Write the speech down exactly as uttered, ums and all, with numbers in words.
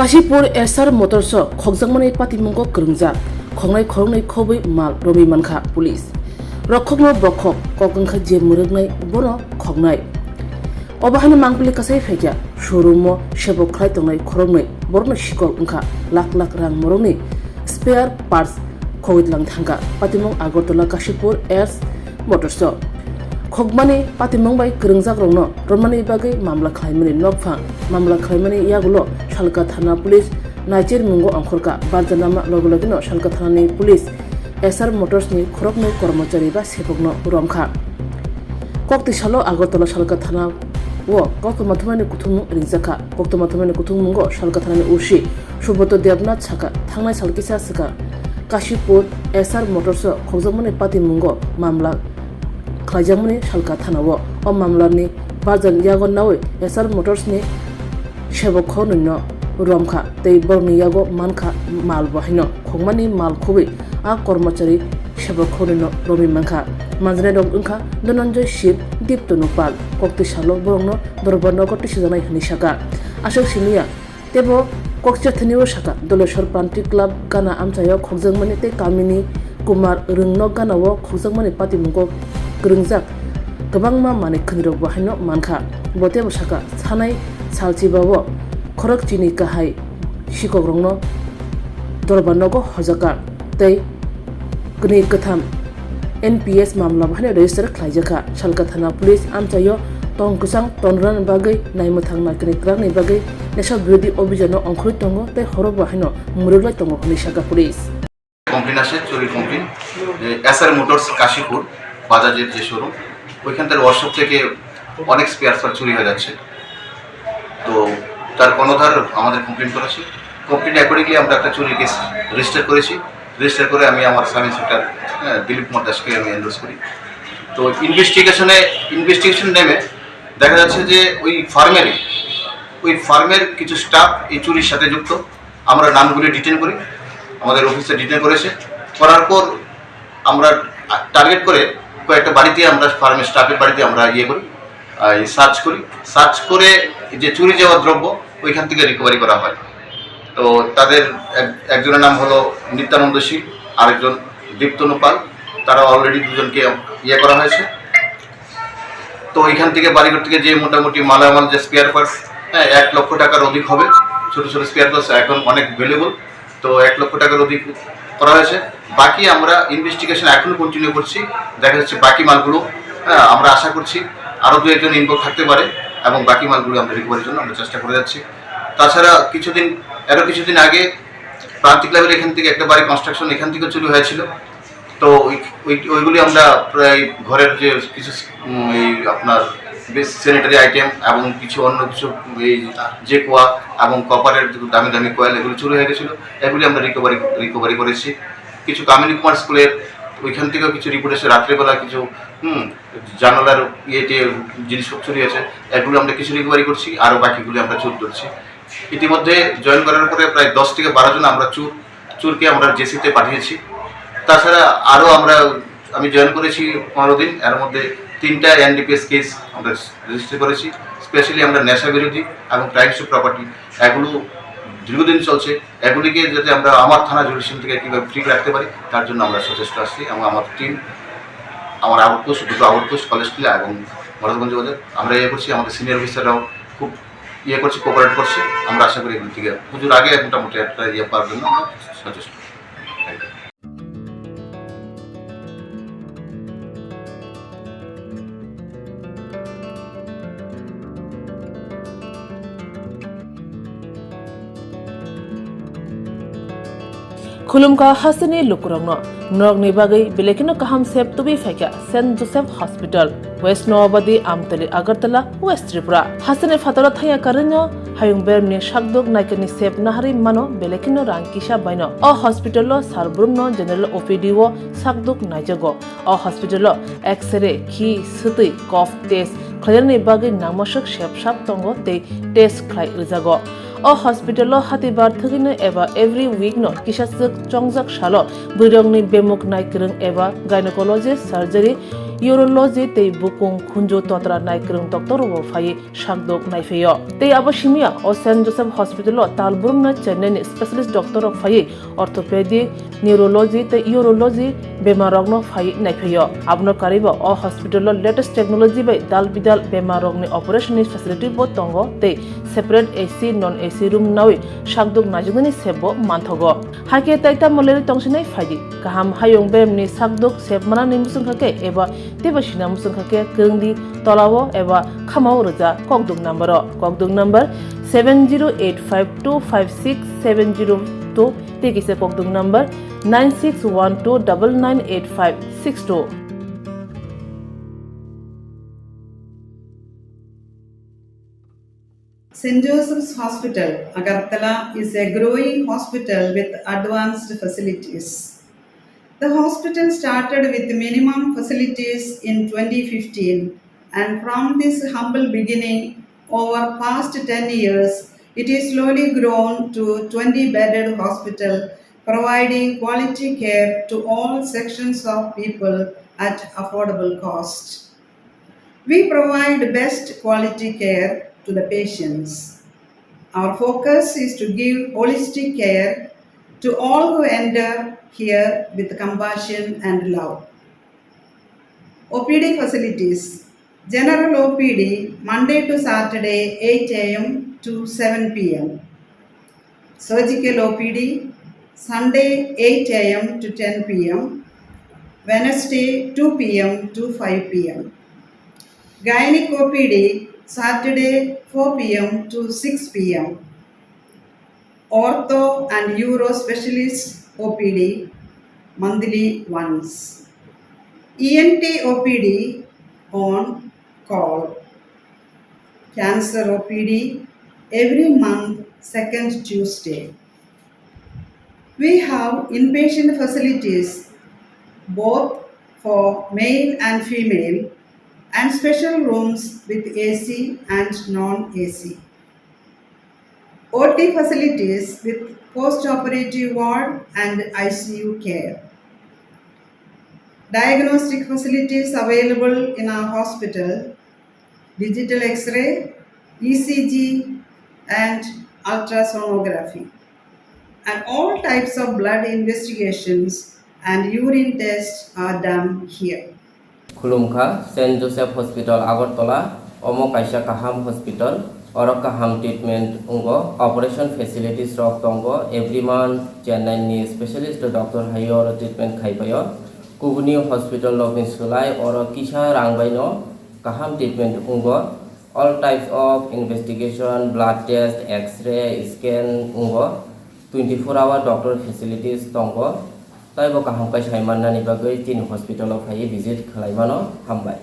Kashipur S R Motors o khokjakmani patimungo kwrwngjak, khoknai khoroknwi khobwi mal romwi mankha police. Rokhokno bokhok, kok wngkha je mwrwknai bono khoknai. Obo haino mangpili kasai phaikha showroom o sebok khlai tongnai khoroknwi borokno sikok wngkha lakh lakh rang morokni spare parts khogwi tlang thangkha. Patimung Agartala Kashipur S Motors o khokmani patimung bai kwrwngjakrokno romnani bagwi mamla khlaimani nokphang. Mamla khlaimani yagulo Salka thana police naichirmungo ongkhorkha. Barjanama loge logeno Salka thanani police S R Motors ni khoroknwi kormochari ba sebokno romkha. Kokti salo Agartala Salka thana o koktwma thumnani kuthumung ringjakha. Koktwma thumnani kuthummungo Salka thanani O C Subroto Debnath sakha, thangnai sal kisa swkang Kashipur S R Motors o khokjakmani patimungo mamla khlaijakmani Salka thana o. O mamlani barjak yago naui S R Motors ni sebok khoroknwino romkha tei borokni yago mankha mal bo haino khokmani mal khobwi a kormochari sebok khoroknwino romwi mankha. Manjanairok wngkha Dhananjoy Shil, Dipto Nupal. Kokti salo borokno Dorbar nogo tisijaknai hwnwi sakha. Aswk simiya teibo kokchiya thani o sakha, Doleswar Panti Club gana amchaio khokjakmani tei kamini Kumar Rwngno gana o khokjakmani patimungo kwrwngjak kwbangma manwi khwnirokbo haino mankha. Bo teibo sakha, sanai salchiba o khorok chini kahai sikokrokno Dorbar nogo hojakha tei kwnwi kwtham N P S mamla bo haino register khlaijakha. Salka thana police amchaio tong kwchang tonrwna bagwi naimwthang naikani kwrakni bagwi nesha birodhi obhijano ongkhorwi tongo tei horo bo haino mwrwklai tongo hwnwi sakha police. Complaint আছে, চুরির complaint, যে SR motors Kashipur বাজাজের যে শোরুম, ওইখানকার ওয়ার্কশপ থেকে অনেক spare part চুরি হয়ে যাচ্ছে। তো তার কর্ণধার আমাদের কমপ্লেন করেছে। কমপ্লেন অ্যাকর্ডিংলি আমরা একটা চুরির কেস রেজিস্টার করেছি। রেজিস্টার করে আমি আমার সাব ইন্সপেক্টর, হ্যাঁ, দিলীপ কুমার দাসকে আমি এনডোর্স করি। তো ইনভেস্টিগেশনে, ইনভেস্টিগেশন নেমে দেখা যাচ্ছে যে ওই ফার্মেরই, ওই ফার্মের কিছু স্টাফ এই চুরির সাথে যুক্ত। আমরা নামগুলি ডিটেন করি, আমাদের অফিসে ডিটেন করেছে। করার পর আমরা টার্গেট করে কয়েকটা বাড়িতে, আমরা ফার্মের স্টাফের বাড়িতে আমরা ইয়ে করি, আহ, এই সার্চ করি। সার্চ করে যে চুরি যাওয়া দ্রব্য ওইখান থেকে রিকভারি করা হয়। তো তাদের এক-, একজনের নাম হলো নিত্যানন্দ শীল, আরেকজন দীপ্তনু পাল। তারা অলরেডি দুজনকে ইয়ে করা হয়েছে। তো এখান থেকে বাড়িঘর থেকে যে মোটামুটি মালামাল, যে স্পেয়ার পার্টস, হ্যাঁ, এক লক্ষ টাকার অধিক হবে। ছোট ছোট স্পেয়ার পার্টস এখন অনেক ভ্যালুয়েবল। তো এক লক্ষ টাকার অধিক করা হয়েছে। বাকি আমরা ইনভেস্টিগেশন এখনো কন্টিনিউ করছি। দেখা যাচ্ছে বাকি মালগুলো, হ্যাঁ, আমরা আশা করছি আরও দু একজন ইনভলভ থাকতে পারে এবং বাকি মালগুলো আমরা রিকভারির জন্য আমরা চেষ্টা করে যাচ্ছি। তাছাড়া কিছুদিন, আরও কিছুদিন আগে প্রান্তিক ক্লাবের এখান থেকে একটা বাড়ি কনস্ট্রাকশন, এখান থেকে চুরি হয়েছিল। তো ওই, ওই, ওইগুলি আমরা প্রায় ঘরের যে কিছু, উম, এই আপনার বেশ স্যানিটারি আইটেম এবং কিছু অন্য কিছু, এই যে কোয়া এবং কপারের দামি দামি কয়েল, এগুলো চুরি হয়ে গেছিলো, এগুলি আমরা রিকভারি, রিকভারি করেছি। কিছু কামিনী কুমার স্কুলের ওইখান থেকেও কিছু রিপোর্ট এসে রাত্রেবেলা কিছু, হুম, জানালার ইয়েতে জিনিসপত্র চুরি হয়েছে, এগুলো আমরা কিছু রিকভারি করছি, আরও বাকিগুলি আমরা চুর ধরছি। ইতিমধ্যে জয়েন করার পরে প্রায় দশ থেকে বারো জন আমরা চুর, চুরকে আমরা জেসিতে পাঠিয়েছি। তাছাড়া আরও আমরা, আমি জয়েন করেছি পনেরো দিন, এর মধ্যে তিনটা এনডিপিএস কেস আমরা রেজিস্টার করেছি। স্পেশালি আমরা নেশা বিরোধী এবং ক্রাইমস টু প্রপার্টি, এগুলো দীর্ঘদিন চলছে। এগুলিকে যাতে আমরা আমার থানা জুরিডিকশন থেকে কীভাবে ফ্রি রাখতে পারি, তার জন্য আমরা সচেষ্ট আছি এবং আমার টিম, আমার আউটপোস্ট, দুটো আউটপোস্ট কলেজ টিলা এবং মহারাজগঞ্জ বাজার, আমরা ইয়ে করছি। আমাদের সিনিয়র অফিসাররাও খুব ইয়ে করছে, কোঅপারেট করছে। আমরা আশা করি এগুলি থেকে পুজোর আগে মোটামুটি একটা ইয়ে পাওয়ার জন্য আমরা সচেষ্ট। Thank you. Khulumkha hasteni lukurokno, norokni bagwi belai kheno kaham sep tubui phaikha Saint Joseph Hospital, West Noabadi, Amtali, Agartala, West Tripura. Hasteni phataro thangya karwino hayung beremni sakduk naikani sep naharwi mano belai kheno rang kisa baino. O hospital o sar brumno general O P D o sakduk naijago. O hospital o X-ray, khi, swtwi, cough test khlainani bagwi nangmaswk sep sap tongo tei test khlai rwjago. O hospital o hatibar thwgwino eba every week no kisa swk chongjak salo bwrwirokni bemuk naikwrwng eba gynecology, surgery, urology tei bukung khunju totra naikwrwng doctor rokbo phaiwi sakdok naiphaio. Tei abo simiya o Saint Joseph Hospital o tal brumna Chennai ni specialist doctor rok phaiwi orthopedic, neurology tei urology bemar rokno phaiwi naiphaio. Abono karwibo o hospital o latest technology bai dal bidal bemar rokni operation ni facility bo tongo tei separate A C, non A C room nawi sakdok naijaknani sep bo manthogo. Hakhe tai tamo lerwi tongsinai phaidi. Kaham hayung beremni sakdok sep manani mwswngkha khe eba teibo sina mwswngkha khe kwrwngdi tolao eba khamao rwja kokdok number o. Kokdok number seven zero eight five two five six seven zero two tei kisa kokdok number nine six one two double nine eight five six two. Saint Joseph's Hospital, Agartala is a growing hospital with advanced facilities. The hospital started with minimum facilities in twenty fifteen, and from this humble beginning, over past ten years, it is slowly grown to twenty bedded hospital, providing quality care to all sections of people at affordable cost. We provide best quality care to the patients. Our focus is to give holistic care to all who enter here with compassion and love. O P D facilities. General O P D, Monday to Saturday, eight A M to seven P M. Surgical O P D, Sunday, eight A M to ten P M, Wednesday, two P M to five P M. Gynec O P D, Saturday, four P M to six P M. Ortho and Uro Specialist O P D, monthly once. E N T O P D on call. Cancer O P D every month, second Tuesday. We have inpatient facilities both for male and female and special rooms with A C and non-A C. O T facilities with post-operative ward and I C U care. Diagnostic facilities available in our hospital, digital X-ray, E C G, and ultrasonography. And all types of blood investigations and urine tests are done here. Khulumkha, Saint Joseph Hospital, Agartala, omo kaisa kaham hospital, oro kaham treatment wngo, operation facilities rok tongo, every month Chennai ni specialist doctor hai oro treatment khai paio. Kubuni hospital rokni swlai oro kisa rang bai no kaham treatment wngo. All types of investigation, blood test, X-ray, scan wngo. Twenty-four hour doctor facilities tongo. Taibo kaham kai sai mannani bagwi chini hospital o phaiwi visit khlai mano. Hambai.